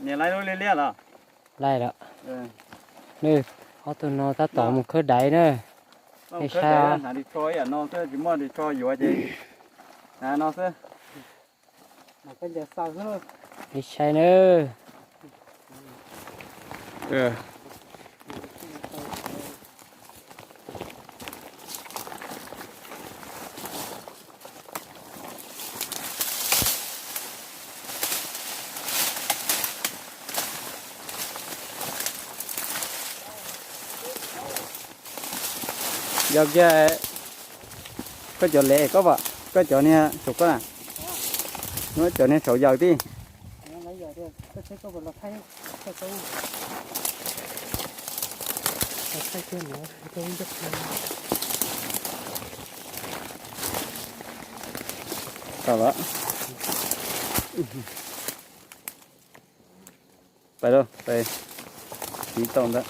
Niam laib lub liab liab los? Laij lawm. Nws, ob tug no tab tom mus khawb daiv na. Nej saib, hnav ris tsho ib yam no xwb, tsis muaj ris tsho yuav ces hnav no xwb. Nej saib na. Yog kiag koj cov lev koj vam, koj cov niag saum koj na, cov niag saum yaws tij. Tau lawm. Pais lauj, pais tiv tau ntawd.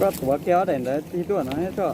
Koj tuav kiag ob daim ntawd tig tuaj no thiab tso.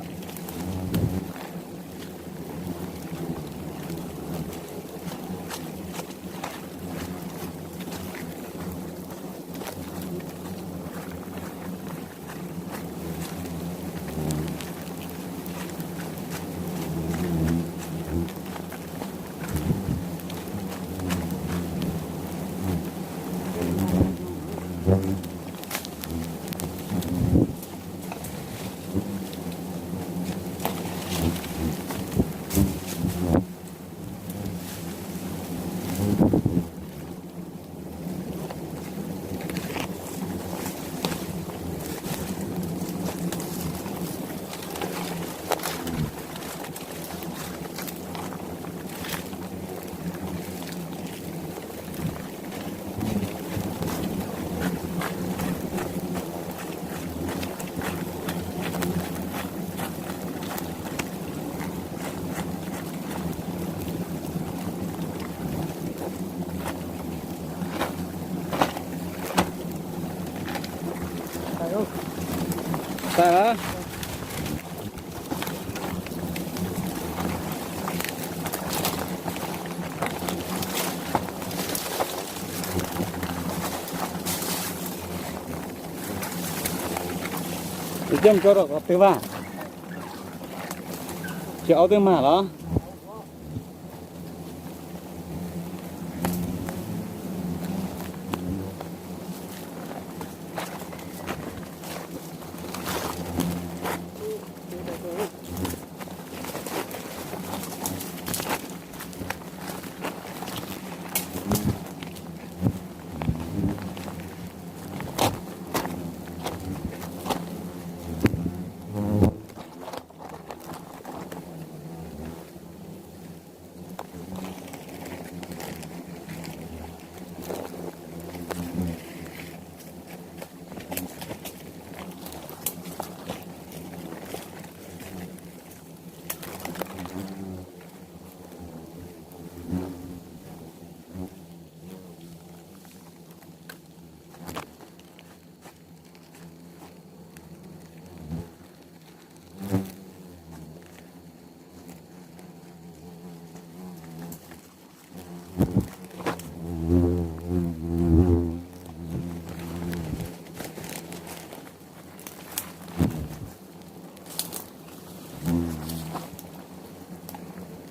Tag lawm. Coj mus tso rau qhov twg vas? Tsis aub twb mag los?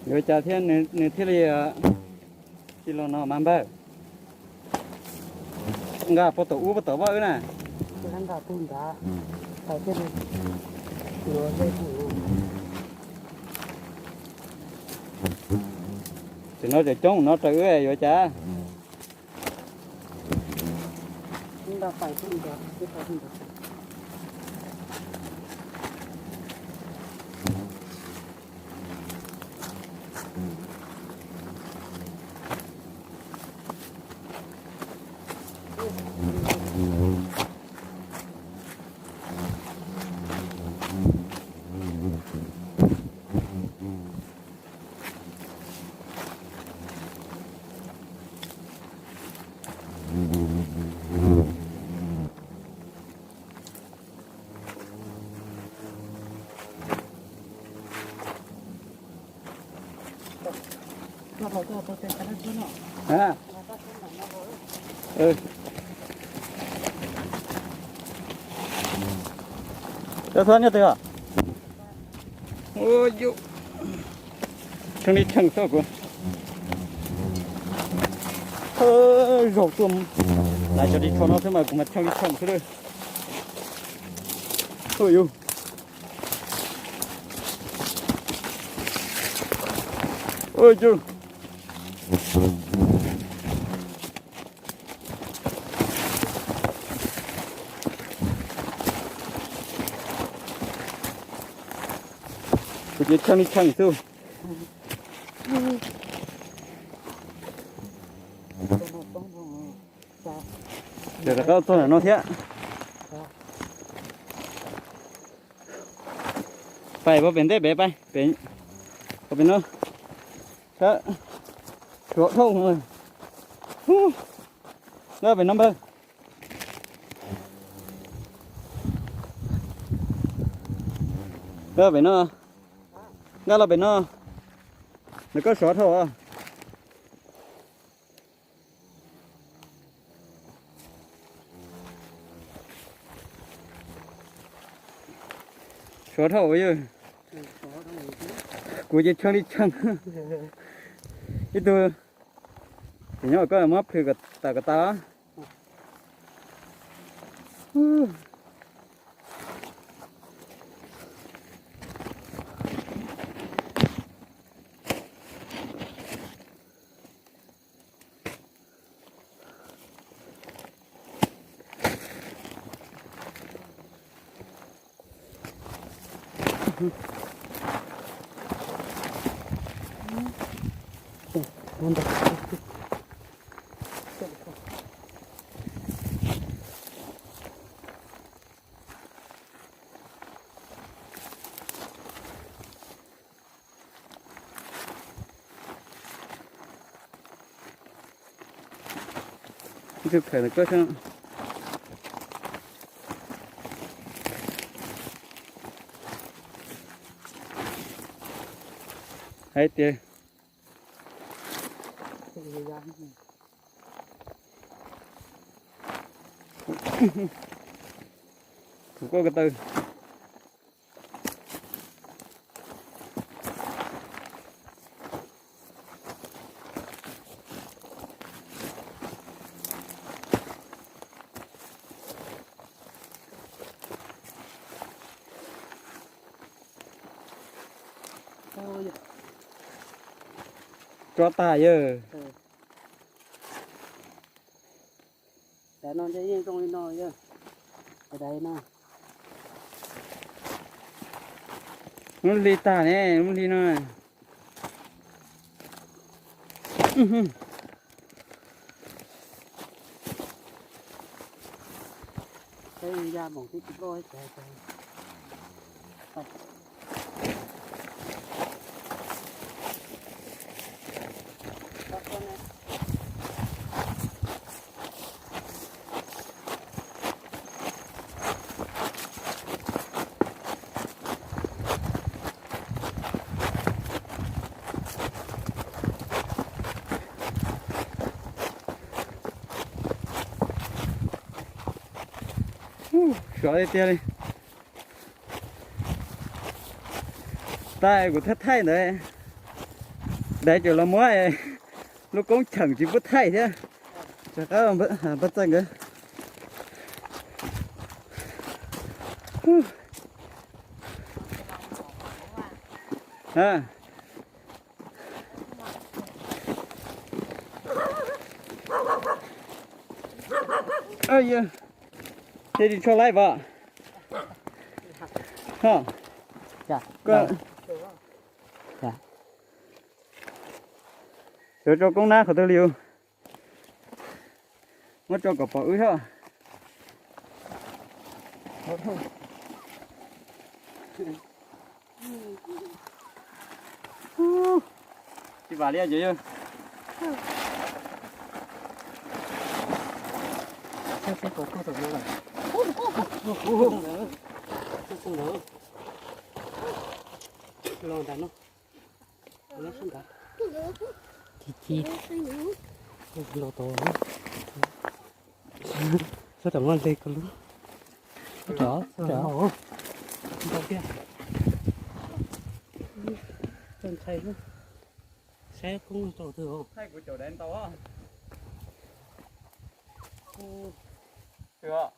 Yuav cas thiab nws thiaj li tsis los no mas npawg? Nqa puag tom ub puag tom vaj wb na. Tam no tseem coob no raws wb yuav cas. Cov thua nyob twg os? Ua yus tsheej li tsheej xwb kuv. Zaum tuaj lawv cov ris tsho no xwb mas kuv mas tsheej li tsheej xwb lawm. Ua yus. Ua yus. Kuv ces tsheej li tsheej xwb. Ces rov qab txog ntawm no thiab. Pais pem ntej pem, pais pem, pem no. Sab, suav dhau. Nyob pem no npawg. Nqa pem no, nqa los pem no, ntawm koj sov dhau. Sov dhau yog, kuv ces tshee li tshee. Ib tug, ces nyob koj muab plhws kom tas kom tas. Ib tug khaws ntawm koj sab. Hais tias kuv koj ko taw. Tso tag yawg. Daim no ntshe yeej zoo li no yawg. Daim no. Lub hli tag ne, lub hli no. Sov tiag tiag li. Tab kuv thaij thaij ntawd, dais cov los muab lub koob cheem tsis pub thaij thiab. Rov qab npaj txaij nkawd. Thiaj li tsho laib vas. Sawv tso koob nab qhov twg li os. Muab tso kom pom wb thiab. Tsis vam li ces yog. Los ntawm no. Ci ci. Los tod. Sab tom muaj nte ko lub. Tod, tod. Ntau tiag. Txawj ntshai. Saib koob tau twg os. Thaij kuv caum dais ntau. Twg os?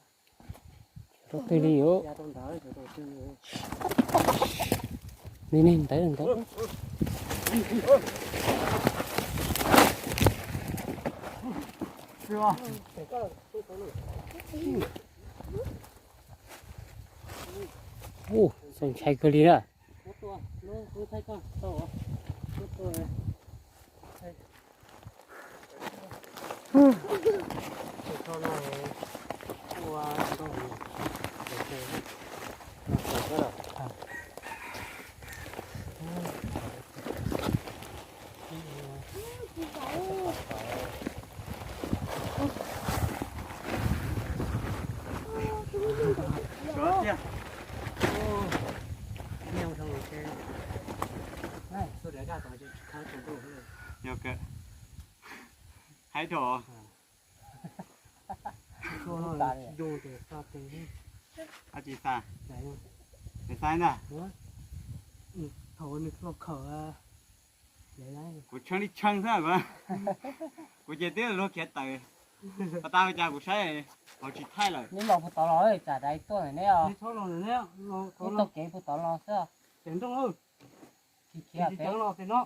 Rau twg li os? Ni ne, ntawd ntawd. Ub, txaus ntshai kawg li na. Haib dhau. Ab tsis xa, pes xaib ntag. Kuv tshee li tshee xwb. Kuv ces twb luag khiav tawm. Pas tas ua cas kuv saib hauv tsis thaij lawm. Neb los puag tod los, tsam dais tuaj ntawm neb os. Neb tau kev puag tod los xwb. Khiav khiav pem no.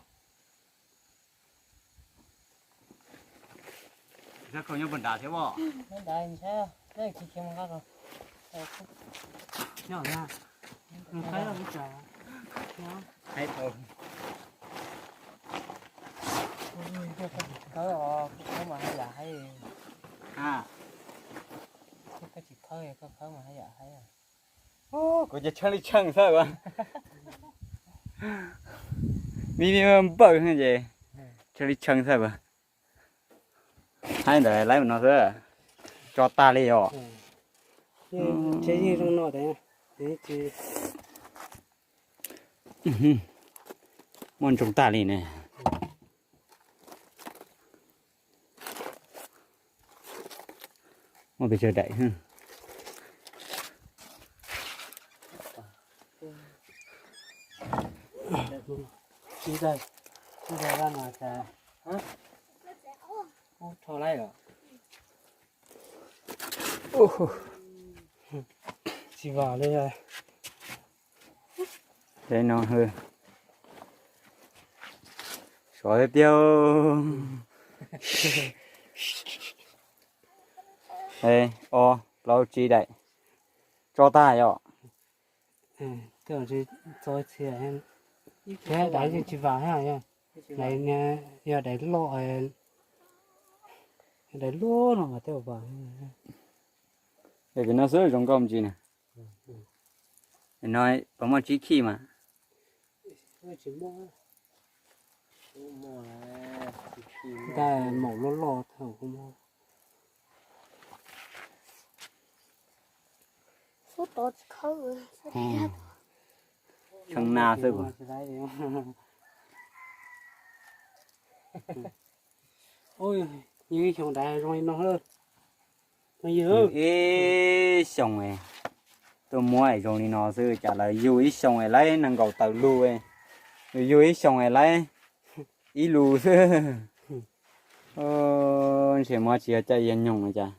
Nyob nrad thiab os. Nyob nrad, neb khiav khiav mus nqa los. Koj tsis khawb os, koj khawb mas haj yam haib. Koj tsis khawb, koj khawb mas haj yam haib. Kuv ces tshee li tshee xwb. Me me npawj ces tshee li tshee xwb. Haib ntawd laib mus no xwb. Tso tag li os. Muaj ntsoog tag li ne. Muaj pes tsawg daim. Tsis vam li. Sov tiag tiag. Ob plaub tsib daim. Tso tag yom. Tso txhia, daim tsis vam, yog daim loj, daim loj no mas tej vam. Es pem no xwb zoo nkauj me ntsis na. No puas muaj tsib khij mas. Ntaj maum loj loj thaum kuv muab. Xub tod tsis khawb. Tshee na xwb. Yug ib xyoos daim zoo li no. Yug ib xyoos tuaj muab zoo li no xwb, cas lawv yug ib xyoos es laib nees nkaum tawm lus, yug ib xyoos es laib ib lus xwb. Ntshe muab tsis yog caij yog nyoog cas.